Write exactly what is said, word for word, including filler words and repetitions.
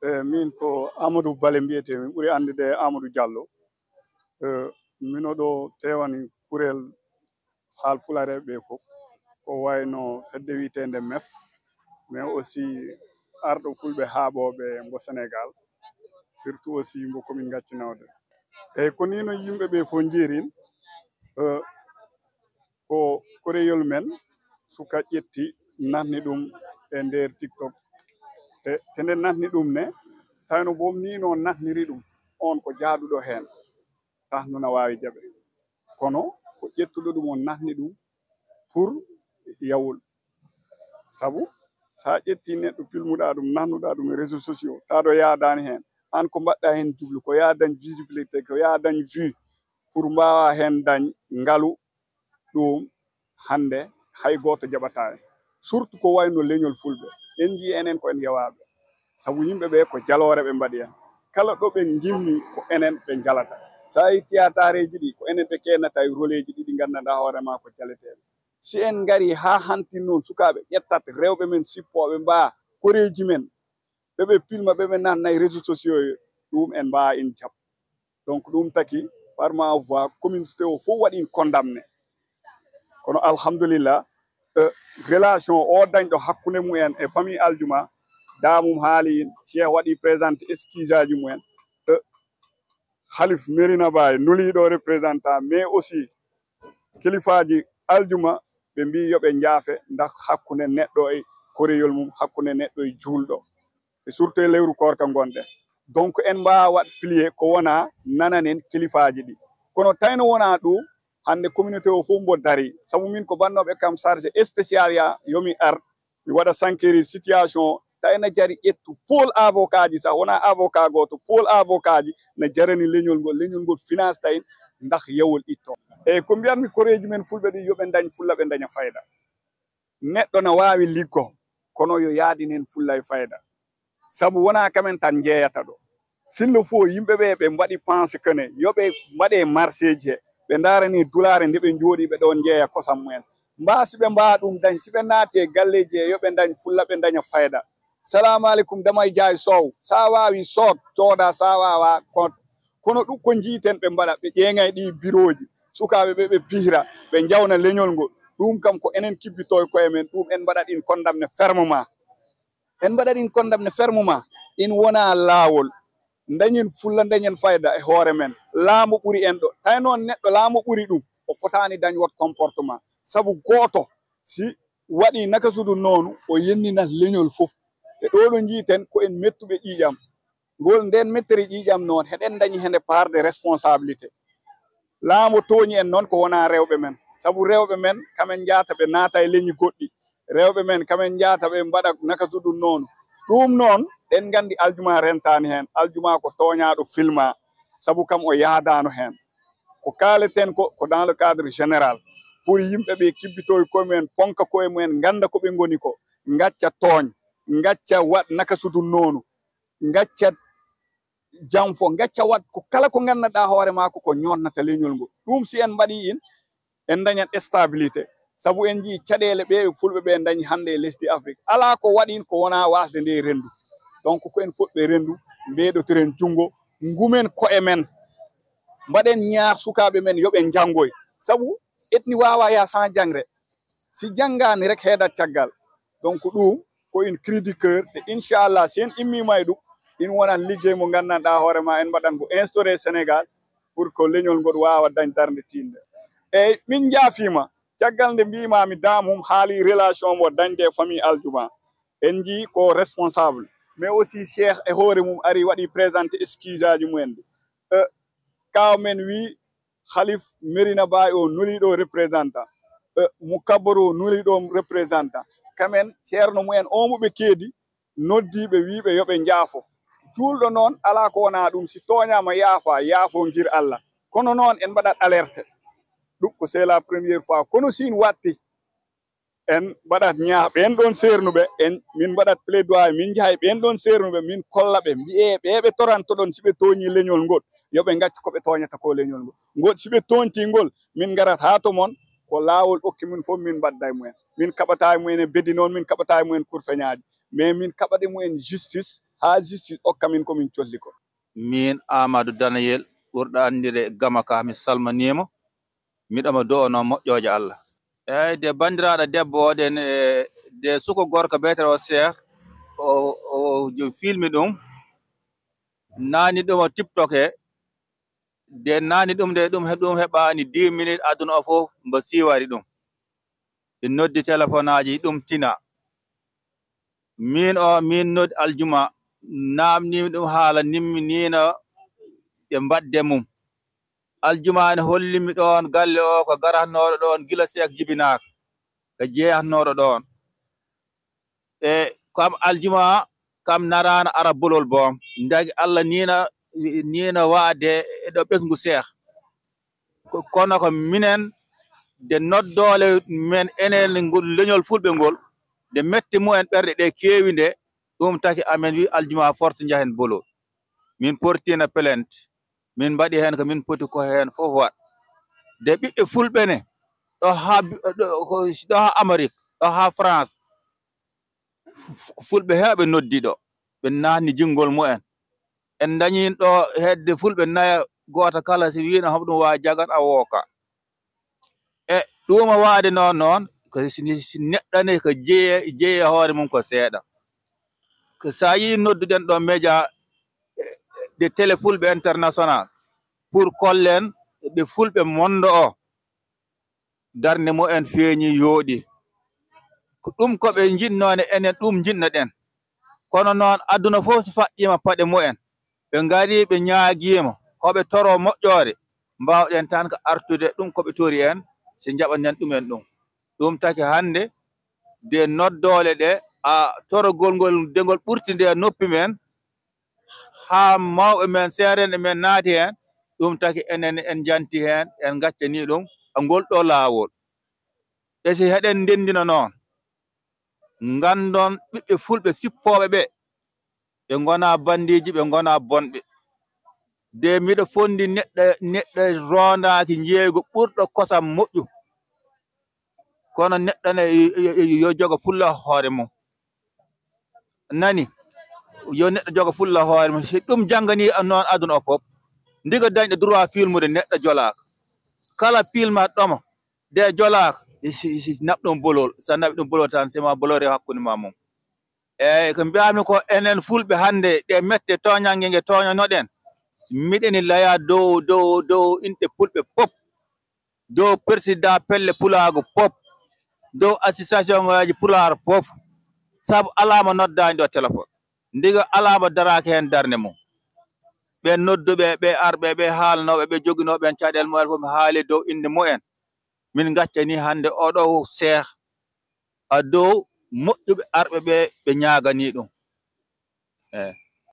E, min ko Amadou Bale mbiyetee, min ɓuri anndude Amadou Diallo. E, mino ɗo tewani kurel haalpulareeɓe ɓe fof, ko wayno fedde wiyeteende mef, mais aussi arɗo fulɓe haaɓooɓe mbo Sénégal, surtout aussi mbo commune Ngaccinawde. Eyyi, ko nii no yimɓe ɓe fof njiirin. E, ko koreyol men suka ƴetti, natni ɗum e nder TikTok. E, te nde natni ɗum ne, tawno boom nii no natniri ɗum, on ko jaaduɗo heen, tahnuna waawi jaɓe. Kono ko ƴettuɗo ɗum, on natni ɗum pour yawol. Sabu, so a ƴetti neɗɗo, pilmuɗa ɗum, natnuɗa ɗum e réseaux sociaux, taado yaadaani heen. Aan ko mbaɗɗa heen jublu, ko yaa dañ visibilité, ko yaa dañ vue, pour mbaawa heen dañ ngalu, ɗum hannde hay gooto jaɓataa en. Surtout ko wayno leñol fulɓe. En njii enen ko en yawaaɓe. Sabu yimɓe ɓe ko jaloore ɓe mbaɗi en. Kala ɗo ɓe ngimmi ko enen ɓe njalata. So a yii tiyaataareeji ɗi, ko enen ɓe keednata e roleeji ɗi, ɗi nganndanɗaa hoore maa ko jaleteeɗi. Si en ngarii haa hanti noon, sukaaɓe ƴettat rewɓe men sippooɓe mbaa koreeji men, ɓe ɓe pilma, ɓe ɓe natna e réseaux sociaux, ɗum en mbaawa en jaɓ. Donc ɗum taki, par ma voix, communauté o fof waɗi condamné. Kono alhamdulillah, e, relation o dañɗo hakkunde mumen e famille Aljuma, daamum haali in, Cheikh waɗi présenté excuse aji mumen. E, Khalif Médina Baye nuliiɗo représentant, mais aussi kilifaaji Aljuma, ɓe mbii yo ɓe njaafe ndax hakkunde neɗɗo e koreyol mum, hakkunde neɗɗo e juulɗo, e surtout e lewru koorka ngonɗen. Donc en mbaawa waɗ plié ko wonaa nananen kilifaaji ɗi. Kono tawno wonaa ɗum, hannde communauté o fof mbo darii. Sabu min ko bannooɓe kam chargé spécial ya, yo mi ar, mi waɗa sankiri situation, tawi na jari ƴettu pôle avocat ji, so wonaa avocat gooto, pôle avocat ji na jarani leñol ngol, leñol ngol finance tawi ndax yawol itto. Eyyi, ko mbiyatmi koreeji men fulɓe ɗi, yo ɓe ndañ fulla, ɓe ndaña fayda. Neɗɗo na waawi liggo, kono yo yaadin heen fulla e fayda. Sabu wonaa kamen tan njeeyata ɗo. Sinno fof yimɓe ɓe, ɓe mbaɗi pensé que ne yo ɓe mbaɗe marché ji he, ɓe ndaarani dulaare nde ɓe njooɗi ɓe ɗoon njeeya kosam mumen. Mbaa si ɓe mbaa ɗum dañ, si ɓe naati e galleeji he, yo ɓe ndañ fulla, ɓe ndaña fayda. Salaamu aleykum, Damay Jaay Sow, so a waawi sood, cooda, so a waawaa, kon-, kono ɗum ko njiiten ɓe mbaɗa, ɓe ƴeeŋa e ɗi birooji, sukaaɓe ɓe, ɓe pihra, ɓe njawna leñol ngol. Ɗum kam ko enen kibbitoo e koye men, ɗum en mbaɗat in condamné fermement. En mbaɗat in condamné fermement, in wonaa laawol. Ndañen fulla, ndañen fayda e hoore men. Laamu ɓuri en ɗo. Tawi noon neɗɗo laamu ɓuri ɗum, o fotaani dañ wot comportement. Sabu gooto, si waɗi nakasudu noonu, o yennina leñol fof. E ɗo ɗo njiiten ko en mettuɓe ƴiiƴam. Ngol nden mettere ƴiiƴam noon, heɗen ndañi hende part de responsabilité. Laamu tooñi en noon ko wonaa rewɓe men. Sabu rewɓe men, kamen njaata ɓe naata e leñi goɗɗi. Rewɓe men, kamen njaata ɓe mbaɗa nakasudu noonu. Ɗum noon, ɗen nganndi Aljuma rentaani heen. Aljuma ko tooñaaɗo filma, sabu kam o yaadaano heen. Ko kaaleten ko, ko dans le cadre général. Pour yimɓe ɓe kibbitoy koye mumen, ponka koye mumen, ngannda ko ɓe ngoni ko. Ngacca tooñ, ngacca waɗ nakasudu noonu, ngacca janfo, ngacca waɗ ko kala ko nganndanɗaa hoore maako ko ñootnata leñol ngol. Ɗum si en mbaɗii in, en ndañat stabilité. Sabu en njii caɗeele ɓe fulɓe ɓe ndañi hannde e lesdi Afrik. Alaa ko waɗi in ko wonaa waasde nde renndu. Donc ko en fof ɓe renndu, mbeeɗotiren junngo, ngumen koye men. Mbaɗen ñaax sukaaɓe men yo ɓe njanngoy. Sabu etni waawaa yaa sans jangre. Si janngaani rek heedat caggal. Donc ɗum ko une cri du cœur. Te inchallah, si en immiima e ɗum, in wonan liggey mo nganndanɗaa hoore ma en mbaɗan mo instauré Sénégal pour que leñol ngol waawa dañ darnde tiiɗnde. Eyyi, min njaafiima. Caggal nde mbiimaami daamum haali relation mo dañde e famille Aljuma. En njii ko responsable. Mais aussi Cheikh e hoore mum ari waɗi présenté excuse aji mumen ɗi. E, kaaw men wii Khalif Médina Baye o nuliiɗo représentant. E, Mukabbaru o nuliiɗo représentant. Kamen ceerno mumen o mo ɓe keedi, noddiiɓe, wiiɓe yo ɓe njaafo. Juulɗo noon, alaa ko wonaa ɗum, si tooñaama, yaafa, yaafo ngir Allah. Kono noon, en mbaɗat alerte. Ɗum ko c'est la première fois. Kono si en watti, en mbaɗat ñaax ɓeen ɗoon seernuɓe, en, min mbaɗat plaidoyer, min njahay ɓeen ɗoon seernuɓe, min kolla ɓe, mbiyee ɓe ɓe toranto ɗoon, si ɓe tooñii leñol ngol, yo ɓe ngaccu ko ɓe tooñata ko leñol ngol. Ngol, si ɓe tooñtii ngol, min ngarat haa to mon, ko laawol okki min fof, min mbadda e mumen. Min kaɓata e mumen e beddi noon, min kaɓata e mumen kurfeñaaji. Mais min kaɓat e mumen justice, haa justice okka min ko min colli ko. Min Amadou Danayel, ɓurɗo anndire Gama Ka, mi salmaniima. Miɗo mo du'anoo moƴƴooje Allah. Eey, de banndiraaɗo debbo o, de, de suko gorko beetee o Seex, o, o filmi ɗum, naani ɗum o TikTok he, de naani ɗum, de ɗum he, ɗum heɓaani dix minutes, aduna o fof mbo siiwari ɗum. Ɓe noddi telefonaaji, ɗum tina. Min o, min noddi aljuma, naamnimi ɗum haala, nimmi niina ɓe mbaɗde mum. Aljuma ene hollimi ɗoon galle o ko garatnooɗo ɗoon gila Seek jibinaaka, ko jeehatnooɗo ɗoon. E kam aljuma, kam naraana ara bolol boom. Ndagi Allah niina, niina waade e ɗo ɓesngu Seek. Ko, kono ko minen de noddoole men enen ngol leñol fulɓe ngol, de metti mumen ɓerɗe ɗe keewi nde, ɗum taki amen wi aljuma force njahen bolol. Min portiino plainte, min mbaɗi heen ko min poti ko heen fof waɗ. De ɓiɓɓe fulɓe ne, ɗo haa, ɗo, ko, ɗo haa Amérique, ɗo haa France, fu-, fulɓe heewɓe noddi ɗo, ɓe naatni jinngol mumen. En ndañi ɗo hedde fulɓe nayo, gooto kala si wiino homo ɗum waawi jagat a wooka. E ɗum o waade noon, noon, ko si, si neɗɗo ne ko jeye, jeye hoore mum ko seeɗa. Ko so a yii nodduɗen ɗo média, e, de télé fulɓe international, pour kollen ɓe fulɓe mondo o, darnde mumen feeñi, yooɗi. Ko ɗum ko ɓe njiɗnoo ne, enen ɗum njiɗnoɗen. Kono noon, aduna fof so faɗɗiima paɗe mumen, ɓe ngari, ɓe ñaagiima, hoɓe toro moƴƴoore, mbaawɗen tan ko artude ɗum ko ɓe tori en, so njaɓanen ɗumen ɗum. Ɗum taki hannde, de noddoole ɗe, a, torogol ngol, de ngol ɓurti nde noppi men, haa mawɓe men, seerenɓe men naati heen, ɗum taki enen en njanti heen, en ngaccanii ɗum e ngol ɗo laawol. E si heɗen ndenndina noon, nganndon ɓiɓɓe fulɓe sippooɓe ɓe, ɓe ngonaa banndiiji, ɓe ngonaa bonɓe. De miɗo fonndi neɗɗo, neɗɗo roondaaki njeeygu ɓurɗo kosam moƴƴu. Kono neɗɗo ne yo, yo, yo jogo fulla hoore mum. Nani? Yo neɗɗo jogo fulla hoore mum. Si ɗum jannganii noon aduna o fof, ndiga dañɗo droit filmude neɗɗo jolaaka. Kala filmat ɗomo, de jolaaka, si, si, si naɓ ɗum bolol. So a naɓi ɗum bolol tan, sema bolol rewa hakkunde ma mum. Eey, ko mbiyaami ko enen fulɓe hannde, ɗe mette tooñannge nge tooñanoɗen, miɗeni laya dow, dow, dow inɗe fulɓe fof, dow président pelle pulaagu fof, dow association ngaaji pulaar fof, sabu alaa mo noddaani ɗo téléphone. Ndiga alaa mo daraaki heen darnde mum. Ɓe nodduɓe, ɓe arɓe, ɓe haalnooɓe, ɓe joginooɓe heen caɗeele mumen fof, mi haali dow innde mumen. Min ngaccanii hannde oɗo seeh a dow moƴƴuɓe arɓe ɓe, ɓe ñaaganii ɗum. Eey.